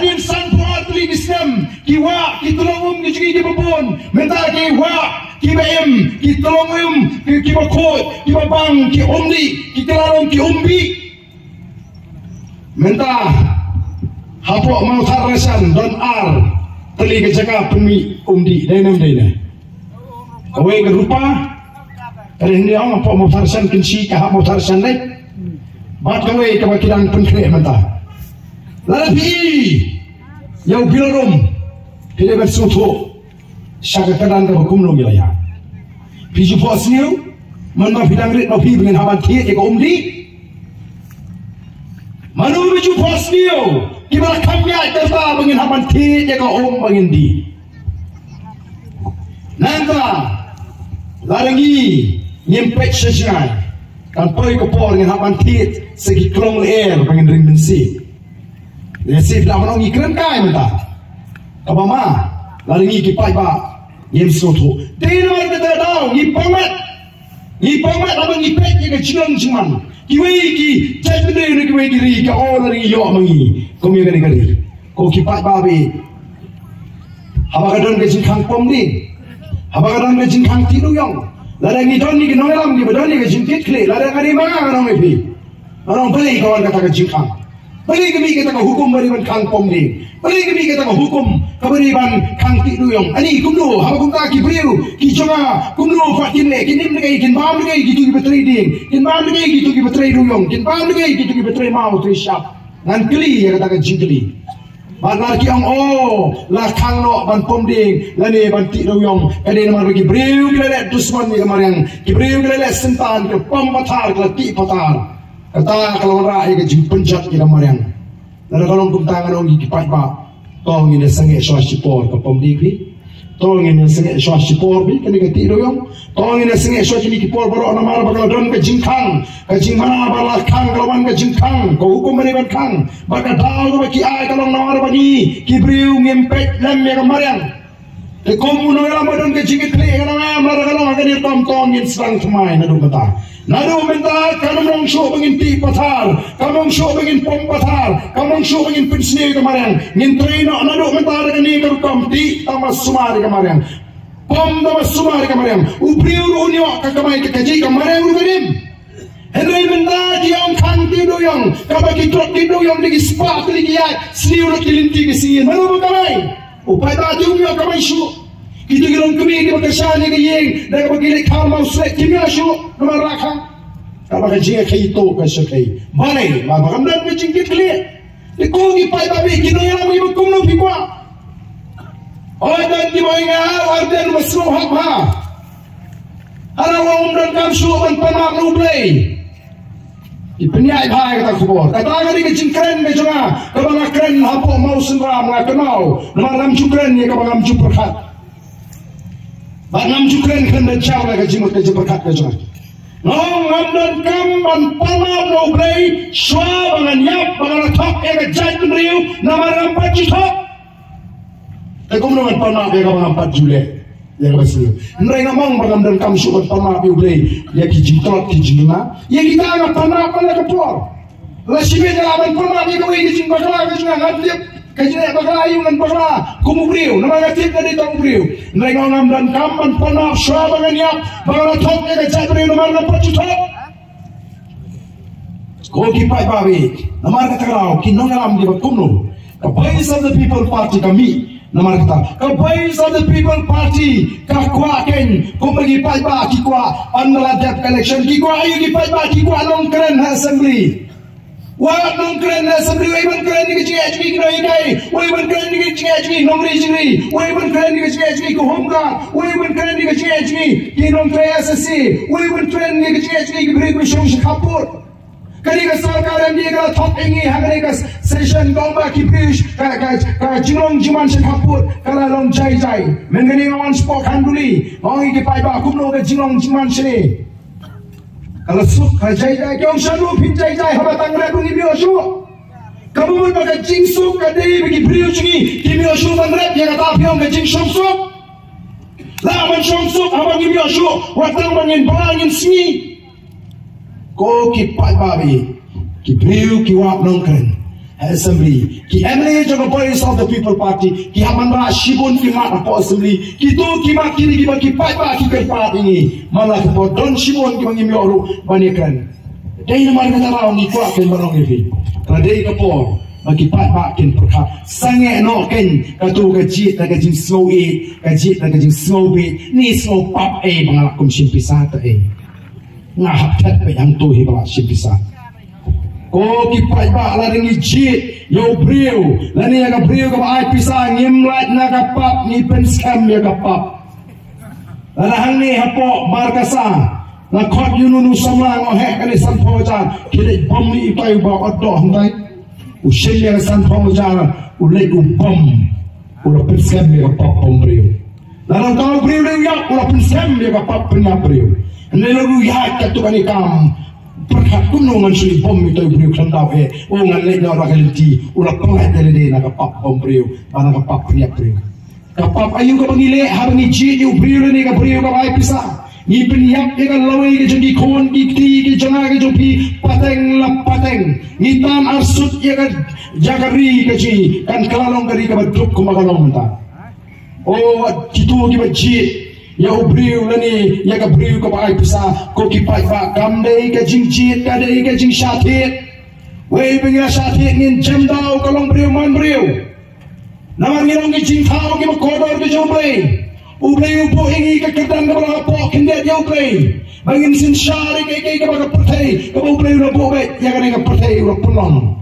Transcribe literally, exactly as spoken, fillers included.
Ngin san phew ar tylli ki snem ki wah ki tyllong um ki jong ngi kiba bun. Mynta ki wah kiba im, ki tyllong um, ki, kiba khuid, kiba bang, ki um dih, ki kylla long ki um bih. Mynta hapoh Mawthadraishan don ar tylli ka jaka pynmih um dih, dei ne em dei ne? Kawei ka rupa, ka dei hynrei ong hapoh Mawthadraishan Kynshi, ka hap Mawthadraishan leit. Bad kawei kaba ki dang pynkhreh mynta. Lada phi i ïa u Bill Rum, phi dei ban sngewthuh sha ka kyrdan kaba kumno ngi la ïaid. Phi ju phohsniew, man ba phi dang rit ma phi ba ngin hap ban thied ïa ka um dih. Mano ba ju phohsniew, kiba la kham ïaid ka rta ba ngin hap ban thied ïa ka um ba ngin dih. Nangta lada ngi ngim peit sha jngai, kan poi ka por ngin hap ban thied sa ki klong lyer ba ngin ring mynsiem. Lehse phi lah ban ong ngi kren kai mynta. Kaba ma, lada ngi ki paidbah ngim sngewthuh. Dei namar kata ka daw ngi pang met. Ngi pang met haba ngi peit ïa ka jinglong jingman. Kiwei ki jaitbynriew na kiwei ki ri ki ong lada ngi ïoh ma ngi kum ïa kane ka ri. Ko ki paidbah, haba ka don ka jingkhang pom ding, haba ka don ka jingkhang tih dewïong, lada ngi don ngi ki nongïalam kiba don ïa ka jingkitkhlieh, lada nga dei ma nga, nga ong ïa phi, nga ong balei ka wan kata ka jingkhang. Balei ka mih kata ka hukum ba dei ban khang pom ding? Balei ka mih kata ka hukum kaba dei ban khang tih dewïong? Ani kumno haba kumta ki briew ki jong nga kumno pat kin leh, kin im da kaei, kin bam da kaei kito kiba trei ding, kin bam da kaei kito kiba trei dewïong, kin bam da kaei kito kiba trei maw trei shap? Ngan kylli ïa kata ka jingkylli. Bad lada ki ong, oh, la khang noh ban pom ding lane ban tih dewïong, ka dei namar ba ki briew ki la leh dusmon ïa ka mariang, ki briew ki la leh syntan, ki la pom pathar, ki la tih pathar. Kata ka la wanrah ïa ka jingpynjot ïa ka mariang. Lada ka long kumta, ngan ong ïa ki paidbah, to ngin ïa sangeh shuwa shipor ka pom ding phi. To ngin ïa sangeh shuwa shipor phi kane ka tih dewïong. To ngin ïa sangeh shuwa kine ki por baroh namar ba ka la don ka jingkhang, ka jingmana ba la khang, ka la wan ka jingkhang, ka hukum ba dei ban khang. Bad ka daw kaba ki ai ka long namar ba ngi ki briew ngim peit lem ïa ka mariang. Te kum u nongïalam ba don ka jingkitkhlieh, nga ong em, lada ka long ha kane ka rukom, to ngin sdang thymmai naduh mynta. Naduh mynta kam long shuh ba ngin tih pathar, kam long shuh ba ngin pom pathar, kam long shuh ba ngin pynsniew ïa ka mariang. Ngin trei noh naduh mynta da kane ka rukom, tih tang ba sumar ïa ka mariang, pom tang ba sumar ïa ka mariang. U briew ruh un ïoh ka kamai, ka kajih ka mariang ruh ka im. Hynrei mynta ki ong khang tih dewïong, kaba ki trot tih dewïong da ki spah tylli ki ïaid, sniew lut ki lynti ki sngi, mano ba kamai? U paidbah te um ïoh kamai shuh. Kito ki longkmie kiba kyrshan ïa ka ïing da kaba ki leit khaw maw slet kim ïoh shuh namar la khang. Kaba ka jingïakhih to ka shakei. Balei? Ba, ba kam don ka jingkitkhlieh. Te ko ki paidbah, ki nongïalam kiba kumno phi kwah? Oi, don kiba ong, nga, Ardent ba sngewhap ha. Hana ong ym donkam shuh ban pan map na U Blei. Ki pynïaid bha ïa kata ka khubor. Kata ka dei ka jingkren ka jong nga kaba nga kren hapoh Mawsynram, nga kynmaw. Namar ngam ju kren ïa kaba ngam ju pyrkhat. Bad ngam ju kren khlem da jam ïa ka jingmut ka jingpyrkhat ka jong nga. Nga ong ngam donkam ban pan map na U Blei shuwa ba ngan ïap, ba ngan la thok ïa ka jaitbynriew, namar ngam pat ju thok. Te kumno ngan pan map ïa kaba ngam pat ju leh ïa kaba sniew? Hynrei nga ong ba ngam donkam shuh ban pan map ïa U Blei ïa ki jingtlot ki jingduna. Ïa kita nga pan map man la ka por. La shibit nga lah ban pan map ïa kawei ka jingbakla ka jong nga, nga tip ka jingleh bakla ïa u ngan bakla kum u briew, namar nga tip nga dei tang u briew. Hynrei nga ong ngam donkam ban pan map shuwa ba ngan ïap, ba ngan la thok ïa ka jaitbynriew namar ngam pat ju thok. Ko ki paidbah, namar kata ka daw ki nongïalam kiba kumno? Ka Voice of the People Party ka mih namar kata. Ka Voice of the People Party ka kwah keiñ kumba ki paidbah ki kwah, ynda la dep ka election ki kwah ïa ki paidbah, ki kwah nongkren ha assembly. Wat nongkren na assembly, wei ban kren ïa ka jingeh jong ngi ki nonghikai, wei ban kren ïa ka jingeh jong ngi nongri jingri, wei ban kren ïa ka jingeh jong ngi ki home guard, wei ban kren ïa ka jingeh jong ngi ki nongtrei S S C, wei ban kren ïa ka jingeh jong ngi ki briew kiba shong sha khappud. Kane ka sorkar M D A ka la thok ïa ngi ha kane ka session, ka ong ba ki briew, ka, ka, ka jinglong jingman sha khappud ka la long jai jai. Mynta kane nga wan shapoh Khanduli, nga ong ïa ki paidbah kumno ka jinglong jingman shane. Ka la suk, ka la jai jai, ki ong shano phin jai jai, haba tang rep ruh ngim ïoh shuh. Kaba mut ba ka jingsuk ka dei ba ki briew jong ngi kim ïoh shuh ban rep, ïa kata phi ong ka jingshong suk. Lah ban shong suk haba ngim ïoh shuh, wat tang ba ngin bha ngin sngi. Ko ki paidbah, ki briew ki wad nongkren. Assembly. Ki M L A jong ka Voice of the People Party ki hap ban rah shibun ki mat hapoh Assembly. Kito ki mat kine kiba ki paidbah ki kyrpad ïa ngi. Man la ki por don shibun kiba ngim ïoh ruh ban ïakren. Dei namar kata ka daw ngi kwah kin ban ong ïa phi, ka dei ka por ba ki paidbah kin pyrkhat. Sangeh noh ken kato ka jied na ka jingsngew ïeit, ka jied na ka jingsngew bieit. Ni sngew pap ei ba nga lah kum shim pisa ta ei. Nga hap thet beit hangto hi ba lah shim pisa. Ko ki paidbah, lada ngi jied ïa u briew lane ïa ka briew kaba ai pisa, ngim lait na ka pap, ngi pynskhem ïa ka pap. Lada hangne hapoh Markasa nga khot ïa uno uno u samla, nga heh kane sanphew hajar, ki leit bom ïa utai uba ot doh hangtai. U shim ïa ka sanphew hajar, u leit u bom, u la pynskhem ïa ka pap bom briew. Lada uta u briew u leit ïap, u la pynskhem ïa ka pap pynïap briew. Hynrei lada u ïaid katto katne kam, pyrkhat kumno ngan shu leit bom ïa utai u briew khlem daw eh. O, ngan leit noh na ka lynti, u la pynlait ïa lade na ka pap bom briew, ba na ka pap pynïap briew. Ka pap aïu kaba ngi leh haba ngi jied ïa u briew lane ka briew kaba ai pisa? Ngi pynïap ïa ka lawei ka jong ki khun ki kti ki jong nga ki jong phi pateng la pateng. Ngi tan arsut ïa ka, ïa ka ri ka jong ngi, kan kylla long ka ri kaba duk kumba ka long mynta. O, wat kito kiba jied ïa u briew lane ïa ka briew kaba ai pisa, ko ki paidbah, kam dei ka jingjied, ka dei ka jingshah thied. Wei ba ngi la shah thied ngin jem daw ka long briew man briew. Namar ngi long ki jingthaw kiba kordor ki jong U Blei. U Blei u buh ïa ngi ka kyrdan kaba long hapoh khyndiat ïa U Blei, ba ngin synshar ïa kaei kaei kaba ka pyrthei, kaba U Blei u la buh beit ïa kane ka pyrthei u la pynlong.